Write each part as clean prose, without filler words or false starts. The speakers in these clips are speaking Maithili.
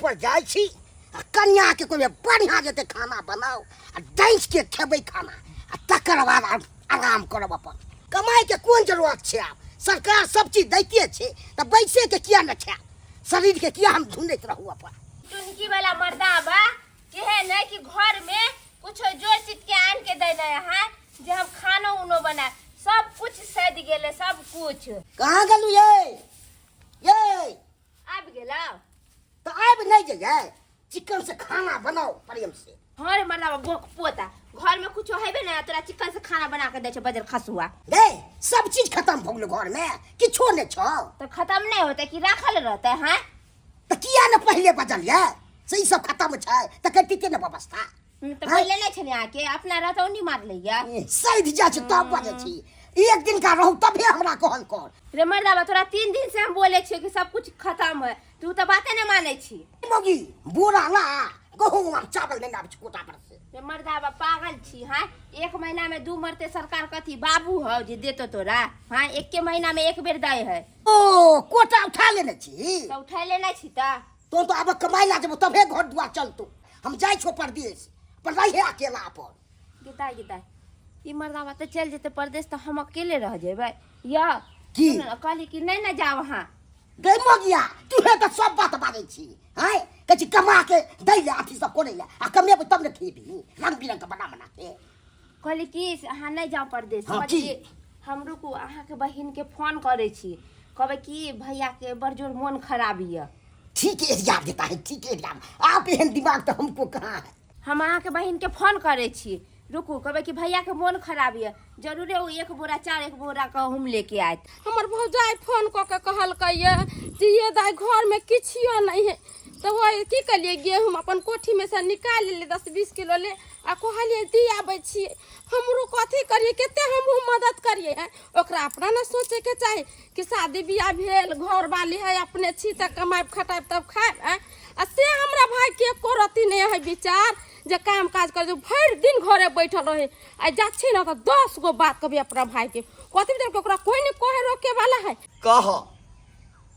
पर जाइ छी आ कन्याके कोइ बढ़िआँ जेतै खाना बनाउ आ डैस के खेबै खाना आ तकर बाद आराम करब अपन। कमाइके कोन जरूरत छै? आब सरकार सब चीज दैते छै तऽ बैसेके किया नहि खायब? शरीरके किया हम ढूंढैत रहू अपन? टुनकी वाला मर्दाबा केहन है कि घर में कुछ जोर चित के आन के देने है जे हम खानो उनो बनाए, सब कुछ सद गेले सब कुछ। कहाँ गेलू ये ये? आबि गेला तऽ आबि नहि जइयै, चिकन से खाना बनाओ प्रेम से। हाँ रे मर्दाबा बोक पोता, घर में कुछो हेबे ना तोरा चिकन से खाना बना के दै छै बजर खसुआ। गे सब चीज खत्म भऽ गेलो घर में, किछो नहि छौ। तो खत्म नहीं होते कि राखल रहते हैं? तऽ किया ने पहिले बजलियै से ई सब खत्म छै तऽ करितियै ने व्यवस्था। तो पहिले नहीं छलै अहाँके, अपना रहता ओनी मार लैया। सैध जाइ छै तब बजै छी, एक दिन का रहू तबे हमरा कहल कर। रे मर्दाबा तोरा 3 दिन से हम बोले छियै कि सब कुछ खत्म है, तू तो बाते नहीं मानै छी। मौगी बोरा ला गहूम आ चावल लेने आबै छी कोटा पर से। रे मर्दाबा पागल छी? हाँ एक महीना में 2 मरते सरकार कथी बाबू हौ जे देतो तोरा? हाँ एके महीना में एक बेर दै है। ओ कोटा उठा लेने छी? तो उठा लेने छी त। तो तो आब कमाइ ला जेबो तबे घर दुआर चलतो। हम जाइ छो परदेश पर रहे अकेला अपन। गीता गीता ई मर्दाबा तऽ चलि जेतै परदेश तऽ हम अकेले रह जेबै या की? सुन ने, कहली कि नहि ने जाउ अहाँ। गे मगिया तूहे तऽ सब बात बाजै छी आँय, कहै छी कमा के दै ले अथी सब करै ले आ कमेबै तब ने खेबही रंग बिरंग के बना बना के। कहली कि से अहाँ नहि जाउ परदेश। हाँ, समझलियै? की? हम रुकू अहाँके बहिनके फोन करै छी, कहबै कि भैयाके बड़ जोर मोन खराब यऽ। ठीक एरिया देता है, ठीक एरिया। आप एहन दिमाग तऽ हमको कहाँ है। हम अहाँके बहिनके फोन करै छी, रुकू, कहबै कि भैयाके मोन खराब यऽ, जरूरे ओ 1 बोरा चाउर 1 बोरा गहूम लेके आयत। हमर भौजाइ फोन कऽ के कहलकै यऽ जे ये दाइ घरमे किछियो नहि है, तऽ ओहि की केलियै गेहूँ अपन कोठीमे सँ निकालि लेलियै 10-20 किलो ले आ कहलियै दी आबै छियै। हमरो कथी करियै, कते हमहूँ मदद करियै? आँय ओकरा अपना ने सोचैके चाही कि शादी बियाह भेल, घर वाली है, अपने छी तऽ कमायब खटायब तब खायब। आँय आ से हमरा भाइके एको रत्ती नहि है विचार जे काम काज कर, भरि दिन घरे बैठल रहे। आ जा छी ने तऽ 10 गो बात कभी अपना भाइके कथी विचार, ओकरा कोइ नहि कहे रोके वाला है। कह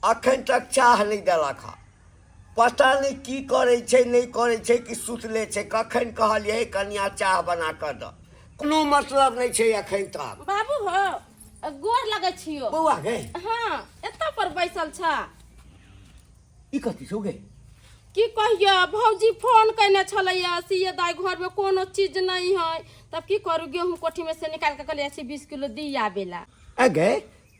अखन तक चाह नहि देलक हँ, पता नहि की करै छै नहि करै छै कि सुतले छै। कखन कहलियै कनिया चाह बना कऽ दऽ, कोनो मतलब नहि छै अखन तक। बाबू हो गोर लगै छियो। बौआ गे। हाँ एतऽ पर बैसल छ। ई कथी छौ गे? की कहियो भौजी फोन कयने छलैया से ये दाइ घरमे कोनो चीज नहीं है, तब की करू गेहूँ कोठी में से निकाल के कहलियै छी 20 किलो दी आबेला। ए गे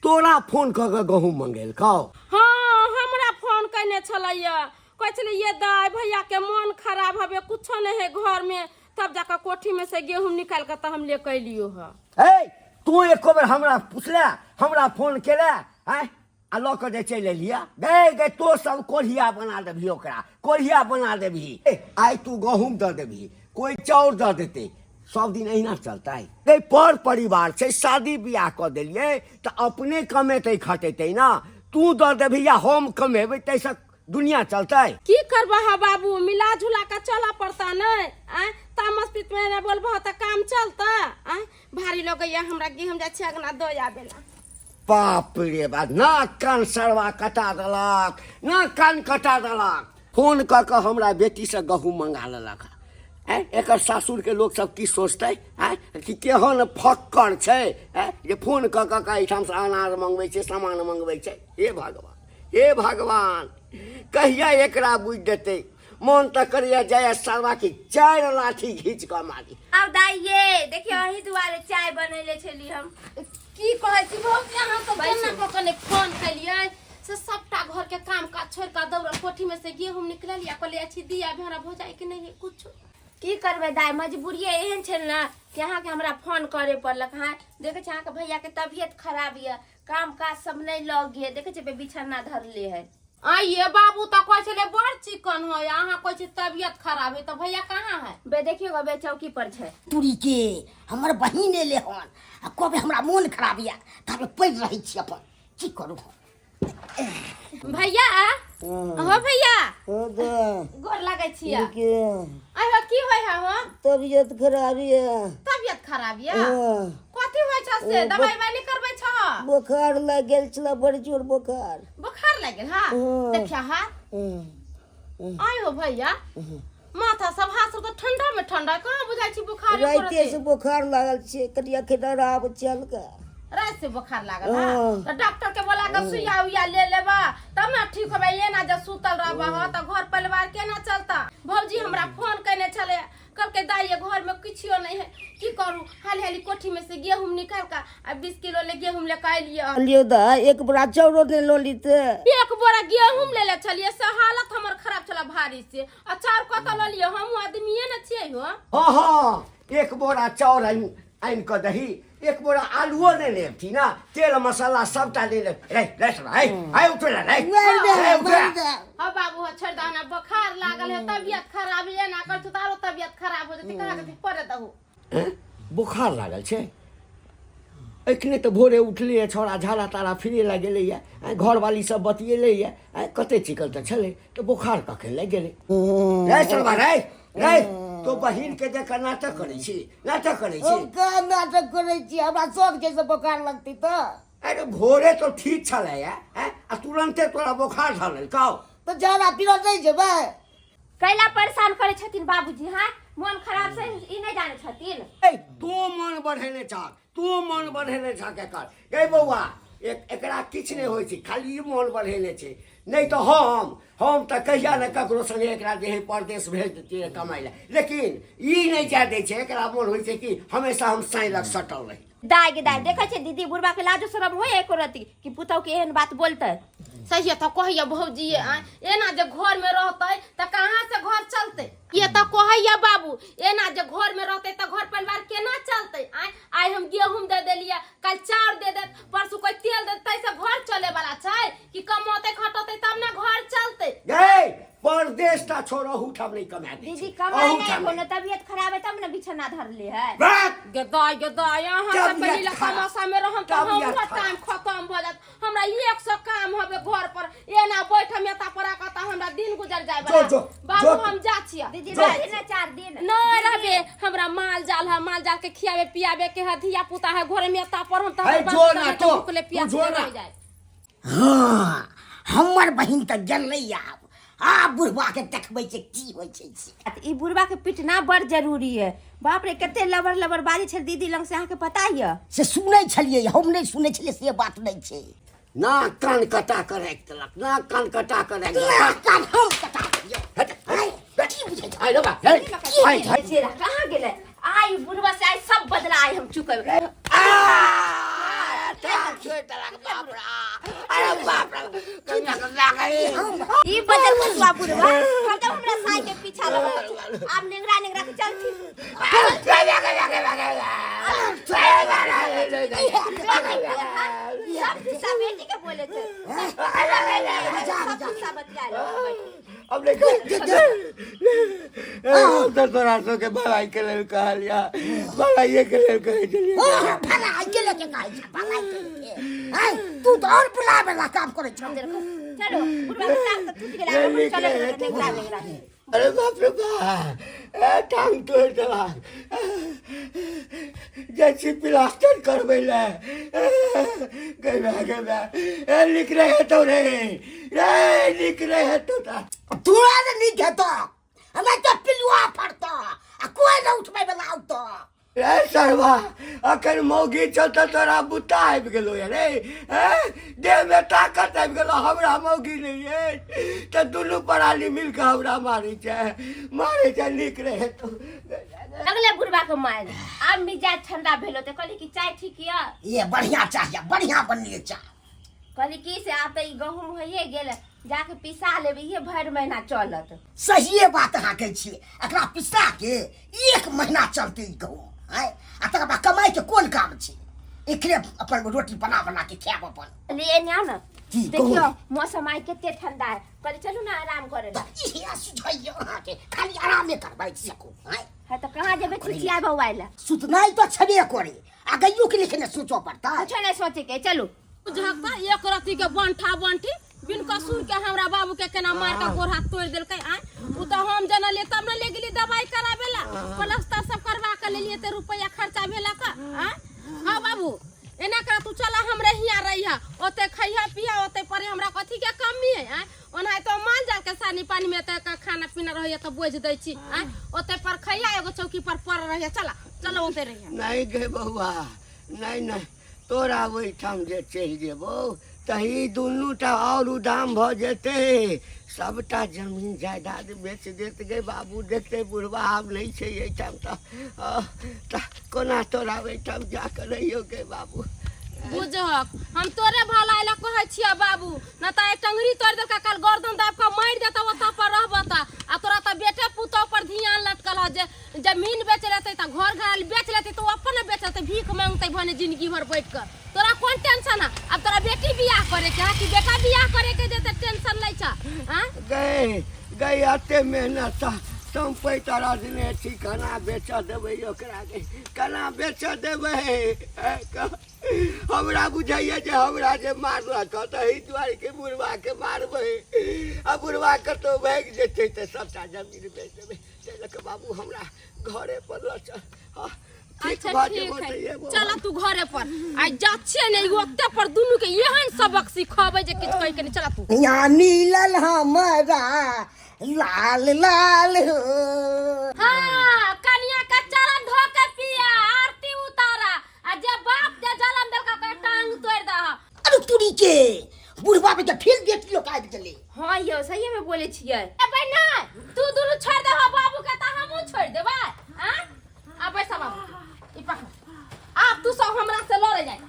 तोरा फोन कऽ के गहूम मंगेलकौ? हाँ हमरा फोन कयने छलैया, कहै छलै ये दाइ भैया के मोन खराब हवे, कुछो नहीं है घर में, तब जाकर कोठी में से गेहूँ निकाल के तऽ हम लेके अयलियो हँ। ए तू एको बेर हमरा पुछले, हमरा फोन केले आँय आ लऽ कऽ जे चलि एलियै? गे गे तो सब कोढ़िया बना देबही, ओकरा कोढ़िया बना देबही। ए, आइ तू गहूम दऽ देबही, कोइ चाउर दऽ देतै, सब दिन अहिना चलतै? गे पर परिवार छै, शादी बियाह कऽ देलियै तऽ अपने कमेतै खटेतै ना, तू दऽ देबही या हम कमेबै ताहिसँ दुनिया चलतै? की करबह बाबू, मिला जुला के चलऽ पड़ता नहि। आँय तामस पीत में एना बोलबह तऽ काम चलता? आँय भारी लगैया हमरा, गेहूँ जाइ छी अगना दऽ आबेला। बाप रे बाप, नाक कान सरवा कटा देलक, नाक कान कटा देलक। फोन कऽ कऽ हमरा बेटीसँ गहूम मंगा लेलक। आँय एकर सासुरके लोक सब की सोचतै? आँय कि केहन फक्कर छै आँय जे फोन कऽ कऽ के एहिठामसँ अनाज मंगबै छै, सामान मंगबै छै। हे भगवान, हे भगवान, कहिया एकरा बुझि देतै? मन तऽ करैया जाय सरवा के 4 लाठी घीच कऽ मारी। आब दाइ ये देखियौ अही दुआरे चाय बनैले छली हम। की कहै छी भौजी, अहाँ सब बैसू। केना कऽ कने फोन केलियै से सबटा घर के काम काज छोड़ि कऽ दौड़ल कोठी में से गेहूँ निकलल या कहलियै अछि दिया भी हमरा भौजाई के नहीं है कुछ। की करबै दाइ, मजबूरिये एहन छल ने कि अहाँके हमरा फोन करे पड़लक। हाँ देखै छी अहाँके भैया के तबियत खराब यऽ, काम काज सब नहीं लग गेल, देखै छियै बिछौना धरले है। आइए बाबू तऽ कहै छलै बड़ चिकन है, अहाँ कहै छी तबियत खराब है, तऽ भैया कहाँ है? बे देखियौ गो, बे चौकी पर छै। तुरी के हमर बहिन एले हन आ कहबै हमरा मोन खराब यऽ, तबे पड़ि रहै छी अपन, की करू हम? भैया हो भैया गोर लगै छियै। आइ की होय है हो? तबियत खराब यऽ। तबियत खराब यऽ? कथी होइ छ से? दवाई वाई नहीं करबै छ? बोखार लागि गेल छल, बड़ जोर बोखार। बोखार लागि गेल? हाँ देखिया। हाँ आय हो भैया, माथा सब हाथ सब तऽ ठंडा में ठंडा, कहाँ बुझाइ छी बुखार एको राइते रत्ती? से बोखार लागल छै, कनि अखन आराम छै हल्का। राति से बोखार लागल है? हाँ। तऽ डॉक्टर के बोला के सुइया उइया ले लेबा तब ने ठीक होबे। एना जे सुतल रहबा ह तऽ घर परिवार केना चलता? भौजी हमरा फोन केने छलै, कहलकै दाइ ये घर में किछो नहीं है, की करू? हाली हाली कोठी में से गेहूं निकाल के आ 20 किलो ले गेहूं ले के अलियै। लियौ दाइ, एक बोरा चाउरो नहि लऽ लीते? एक बोरा गेहूं ले ले छलियै से हालत हमर खराब छला भारी से, आ चाउर कतऽ लऽ लियै? हमहूँ आदमिये ने छियै हो। हाँ हाँ, एक बोरा चाउर आनि आनि कऽ दही, एक बोरा आलुओ नहि लेबथि ना, तेल मसाला सबटा ले लेब। रे रे साला, हे हे उठो रे रे, मारि दे, हे, उठो मारि दे। हाँ बाबू, हाँ छोड़ दहो ना, बुखार लागल है, तबियत खराब है, एना कर तऽ आरो तबियत खराब हो जेतै। कहाँ जेतै पड़े दहु। हैं? बोखार लागल छै? एखने तऽ भोरे उठलैए छौड़ा, झाड़ा ताड़ा फिरे लए गेलैए, आँय, घरवाली सब बतिएलैए, आँय, कते चिकल तऽ छलै, तऽ बोखार कखन लागि गेलै? रे सरवा, रे रे, तो बहिन के देख कऽ नाटक करै छी, नाटक करै छी? हम कहाँ नाटक करै छी? हमरा शौक छै से बोखार लगतै तऽ। अरे भोरे तो ठीक छलैए, आँय, आ तुरन्ते तोरा बोखार धऽ लेलकौ। तऽ झाड़ा फिरऽ नहि जेबै? कैला परेशान करै छथिन बाबूजी? हाँ, मोन खराब से ई नहि जानै छथिन। ए, तू मन बढ़ेने छह, तू मन बढ़ेने छह एकर। गे बौआ, एक एकरा किछु नहि होइ छै, खाली ई मन बढ़ेने छै। नहि तऽ हम तऽ कहिया ने ककरो संगे एकरा जे है परदेश भेज देतियै कमाइ लए, लेकिन ई नहि जाय दै छै। एकरा मोन होइ छै कि हमेशा हम साँइ लग सटल रही। दाय गे दाय, देखै छै दीदी, बुढ़बा के लाजो शरम होय एको रति कि पुतहु के एहन बात बोलतै? सही तऽ कहैया भौजी, आँय, एना जे घर में रहतै तऽ कहाँ से घर चलतै? ये तऽ कहैया बाबू, एना जे घर में रहतै तऽ घर परिवार केना चलतै? आँय, आइ हम गेहूं दे देलियै, काल्हि चाउर दे देत, परसू कोई तेल दे देतै, से घर चले वाला छै कि कमौतै खटौतै तब ने घर चलतै? गे, परदेश टा छोड़, अहूठाम नहि कमा दै दीदी छै। कमाई अहूठाम नहि, कोनो तबियत खराब है तब ने बिछौना धरले है। बात गदाय गदाय, अहाँ सब तबियत पहिले खराब। तमाशा में रहम तऽ तबियत हमरो खराब। टाइम खत्म भऽ जायत। हमरा 100 काम हबे घर पर, एना बैठम एता पर आके तऽ हमरा दिन गुजर जाय। जो, जो, बाबू, जो। हम जा छियै। दीदी, जो। रहथिन ने 4 दिन। नहीं रहबे, हमरा माल जाल है, माल जाल के खियाबे पियाबे के है, धिया पुता है घर में, एता पर हम तऽ है, हमर जो बाप ना के तो, भूखले तू प्यासले जो ना। रहि जाय। हाँ, हमर बहिन तऽ गेलै आब, आब बुढ़वा के देखबै छै की होइ छै से। तऽ ई बुढ़बा के पिटना बड़ जरूरी है। बाप रे, कते लबर लबर बाजै छै दीदी लग से, अहाँके पता यऽ? से सुनै छलियै, हम नहि सुनै छलियै से बात नहि छै। नाक कान कटा कऽ राखि देलक, नाक कान कटा कऽ राखि देलक। नाक कान हम कटा देलियै? हट, आँय, की बुझै छौ? आइ रे बा, हे, आइ, आइ। से कहाँ गेलै? आइ बुढ़बा से आइ सब बदला आइ हम चुकेबै। आ, टांग छोड़ि देलक, बाप रे, अरे बाप रे, कनिया के लागै। ई बदल खसुआ बुढ़बा हरदम हमरा साई के पीछा लगल छै। आब नेंगरा नेंगरा के चलथिन। सब खिस्सा बेटी के बोले छै, सब खिस्सा बतिया ले। अब देखो, हम तऽ तोरा सबके भलाई के लेल कहलिया, भलाइए के लेल कहै छलियै। ओह, भलाई के लेके कहै छै, भलाई के लेके। आँय, तू तऽ आओर बुलाबै वाला काम करै छौ। चलो बुढ़बा के टांग तऽ टूटि गेलै, आब हम चले नेंगरा नेंगरा के। अरे बाप रे बाप, ए टांग तोड़ि देलक। जाइ छी प्लास्टर करबै लए। गै माय, गै माय, ए नीक नहि हेतौ रे, रे नीक नहि हेतौ ता। तोरा ने नीक हेतौ, हमरा तऽ पिलुआ फड़तौ आ कोइ नहि उठबै वाला औतौ। रे सरवा, अखन मौगी छौ तऽ तोरा बुत्ता आबि गेलो ये रे, हैं? देहमे ताकत आबि गेलो। हमरा मौगी नहि अछि तऽ दुनू पराली मिल कऽ हमरा मारै छै, मारै छै। नीक रहे तो। लगले बुढ़बा के मारि, आब मिजाज ठंडा भेलो तऽ कहली कि चाय ठीक यऽ? ये बढ़िया चाह, बढ़िया बनलियै चाह। कहली कि से आब तऽ ई गहूम होइए गेल, जाके पिसा लेबै, इहे भरि महीना चलत। सहिए बात अहाँ कहै छियै, एकरा पिसा के एक महीना चलतै ई गहूम। आँय, आ तकर बाद कमाइ के कोन काम छै? एकरे अपन रोटी बना बना के खायब अपन। ले एने आउ ने। की कहू? देखियौ मौसम आइ कते ठंडा है, कहली चलू ने आराम करे लए। तऽ इहे सुझैए अहाँके, खाली आरामे करबै सकू? आँय। है तऽ कहाँ जेबै छिछिया बौआइ लए? सुतनाइ तऽ छेबे करे, आ गैयो के लेकिन सोचऽ पड़तै। कुछो नहि सोचे के, चलू। झगता एक रत्ती के बंठा बंठी बिन कसूर के हमरा बाबू के केना मार के गोड़ हाथ तोड़ देलकै। आय, उ तऽ हम जनलियै तब ने ले गेली दवाई कराबे ला, प्लास्टर सब करवा के लेलियै तऽ रुपैआ खर्चा भेला का। आय हाँ बाबू, एना कर, तू चला हमरे हियाँ रहिहा, ओते खइहा पिहा, ओते पढ़े, हमरा कथी के कमी है? आय, ओनाहितो माल जाल के सानी पानी में तऽ खाना पीना रहैया तऽ बोझ दै छी आँय ओते पर खैया एगो चौकी पर पड़ रहैया चला चलो ओते रहिया नहि गे बौआ नहि नहि तोरा ओहिठाम जे चलि जेबौ तऽ ई दुनूटा आओर उदाम भऽ जेतै सबटा जमीन जायदाद बेच देत गे बाबू देखतै बुढ़बा आब नहि छै एहिठाम तऽ तऽ कोना तोरा ओहिठाम जा कऽ रहियौ गे बाबू बुझहक हम तोरे भलाई ला कहै छियै बाबू न तऽ एक टंगरी तोड़ि देलका काल गर्दन दाबि कऽ मारि देतौ ओतऽ पर रहबह तऽ आ तोरा तऽ बेटे पुतोह पर ध्यान लटकल ह जे जमीन बेच लेतै तऽ घर घराली बेच लेतै तऽ ओ अपन बेच लेतै भीख मांगतै भने जिंदगी भर बैठ कऽ तोरा कोन टेंशन है अब तोरा बेटी बियाह करे के है कि बेटा बियाह करे के जे टेंशन नहीं छ हां गए गए एते मेहनत सम्पैत रखने छी केना बेच देबै ओकरा गे केना बेच देबै हमरा बुझाइए जे हमरा जे मारलक हँ तऽ एहि दुआरे के बुढ़बाके मारबै आ बुढ़बा कतहु भागि जेतै तऽ सभटा जमीन बेच देबै ताहि लऽ कऽ बाबू हमरा घरे पर लऽ चल हँ ठीक अच्छा भऽ ठीक जेबो है तऽ एबो चल तू घरे पर आ जा छियै ने ओते पर दुनू के एहन सबक सिखबै जे किछु कहि के नहीं चल तू यहाँ मिलल हमारा लाल लाल हो हाँ कनिया के चरण धो के पिया आरती उतारा आ जे बाप जे जलम देलका ओकर टांग तोड़ दह अरे तुरी के बुढ़वा पे फिर बेटी लोग आबि गेलै हाँ यौ सही में बोले छियै अबे नहीं तू दुनू छोड़ दह बाबू के त हमहू छोड़ देबै हां आ बैसा बाबू ई पकड़ आब तू सब हमरा से लड़े जाय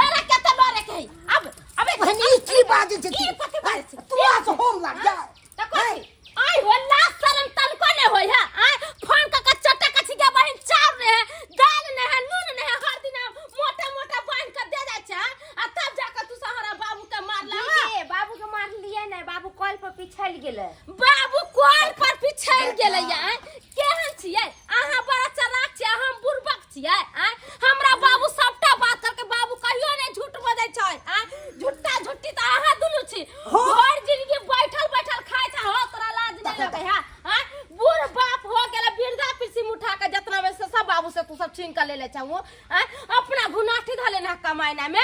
लड़े के त लड़े के है अब अबे बहन ई की बाजै छै ई कथी बाजै छै तू आज होम लाग जा त कथी आइ हो लाज शरम तनको नहीं होय है आइ फोन क के चटा कछि के बहिन चाउर नहीं है दाल नहीं है नून नहीं है हर दिन मोटा मोटा बांध के दे जाय छै आ तब जाके तू सहारा बाबू के मारला दीदी बाबू के मारलियै नहि बाबू कल पर पिछल गेलै बाबू कल पर पिछल गेलै आइ केहन छियै अहाँ बड़ा चालाक छियै हम बुड़बक छियै आइ हमरा बाबू सबटा बात करके बाबू कहियो नहीं झूठ बजै छै आइ झूठा झूठी तऽ अहाँ दुनू छी भरि जिंदगी बैठल बैठल खाइ छै हो तोरा लाज नहीं लगै है आइ बूढ़ बाप हो गेल वृद्धा पेंशन उठा के जितना में से सब बाबू से तू सब छीन के ले ले छौ आइ अपना घुनाठी धले ना कमाइना में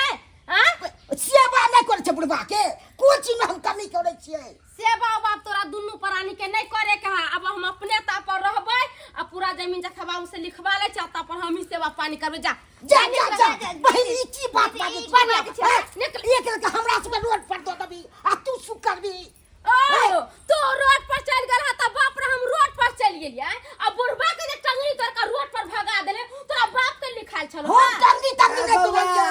आइ सेवा नहि करै छै बुढ़वा के कोन चीज में हम कमी करै छियै सेवा बाप तोरा दुनू प्राणी के नहीं करे के है अब हम अपने ता पर रहबै आ पूरा जमीन जखा बाबू से लिखवा ले छै ता पर हम ही सेवा पानी करबै जा जा जा जा बहिन ई की बात बाजै ई बात छै छै। हैं? निकल। एक लड़का हमरा सबके रोड पर दऽ देबी आ तू सुख करबी ओ तू रोड पर चल गेल त बाप रे हम रोड पर चल गेलियै आ बुढ़बा के जे टंगरी तोड़ के रोड पर भगा देले तोरा बाप के लिखाल छलो हम टंगरी तंगरी नहि तोड़लियै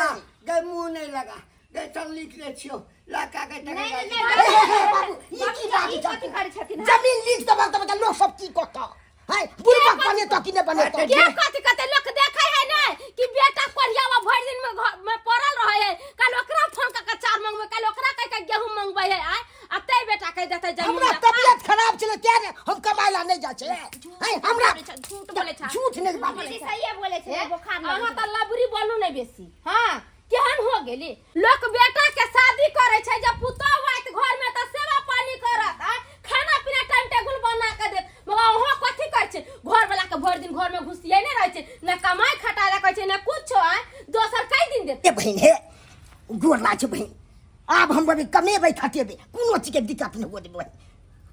गए मुँह नहीं लगा गए चल लिख ले छियो लड़का के टका नहीं, नहीं, हे, हे, हे, बाबू ई की बात ई छै कथी करै छथिन जमीन लिख देबक तब लोग सब की कहता है बुढ़बक बनेतो कि नहि बनेतो के कथी कते लोक देखे है नै कि बेटा कोढ़ियावा भरि दिन में घर में पड़ल रहे है कल ओकरा फोन क के चार मंगबे कल ओकरा कह के गेहूं मंगबे है आय आ तै बेटा कह देते जमीन हमरा जथा। तबियत खराब छलै तें ने हम कमाय ला नहि जाइ छै है हमरा बोलै छै, झूठ बोलै छै। झूठ नहि बाजै दीदी सहिए बोले छै बोखार अहाँ तऽ लबरी बोलू नहि बेसी हाँ केहन हो गेली लोक बेटा के शादी करे छै जब पुतोह आयत घर में तऽ सेवा पानी करत आ खाना पीना टाइम टेबुल बना के देत मगर अहाँ कथी करै छै घर वाला के भरि दिन घर में घुसिए नहि रहै छै न कमाई खटाय ला कहै छै न कुछो आय दोसर कई दिन देत ए बहिन हे गोर लाग छै बहिन आब हम बड़ी कमेबै खटेबै कोनो चीजके दिक्कत नहि हुअ देबै बहिन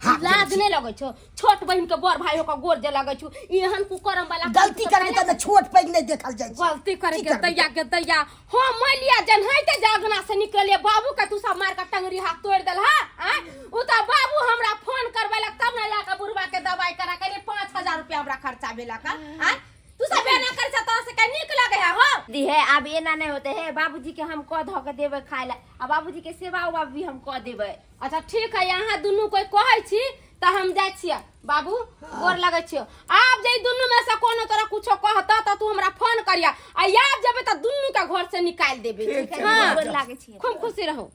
हाँ लाज नहि लगै छौ छोट बहिन के बड़ भाई होकर गोर जे लगै छौ एहन कुकर्म वाला गलती करबै तऽ छोट पैघ नहि देखल जाइ छै गलती करे की के करबै? दैया के दैया हम मैलिया जनहैते जागना से निकलिए बाबू के तू सब मार के टंगरी हाथ तोड़ देल हा आँय? उ तऽ बाबू हमरा फोन करबेलक तब ने लाके बुढ़वा के दवाई करा के 5000 रुपया हमरा खर्चा भेलक आँय? तू सब एना कर छ तोरा से के नीक लगे है हो दी है आब एना नहीं होते है बाबूजी के हम कह धऽ के देबै खाय ला आ बाबूजी के सेवा उवा भी हम कऽ देबै अच्छा ठीक है यहाँ दुनू कोई कहै छी तऽ हम जाइ छियै बाबू गोर लगै छियो आब जे दुनू में से कोनो तोरा कुछो कहता तऽ तू हमरा फोन करिया आ आब जेबै तऽ दुनू के घर से निकालि देबै ठीक छै, हाँ गोर लागै छियै खूब खुशी रहू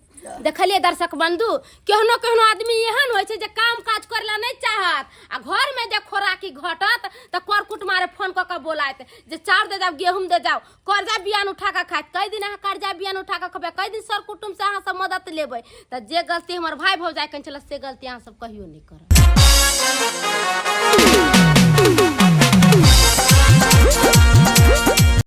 देखलियै दर्शक बंधु केहनो केहनो आदमी एहन होइ छै जे काम काज करे ला नहि चाहत आ घर में जे खोराकी घटत तऽ कर कुट मारे फोन कऽ के बोलायत जे चाउर दे जाओ गेहूं दे जाओ कर्जा बियान उठा कऽ खायत कई दिन अहाँ कर्जा बियान उठा कऽ खेबै कई दिन सर कुटुम्ब से अहाँ सब मदद लेबै तऽ जे गलती हमर भाय भौजाइ कने छलै से गलती अहाँ सब कहियो नहि करब।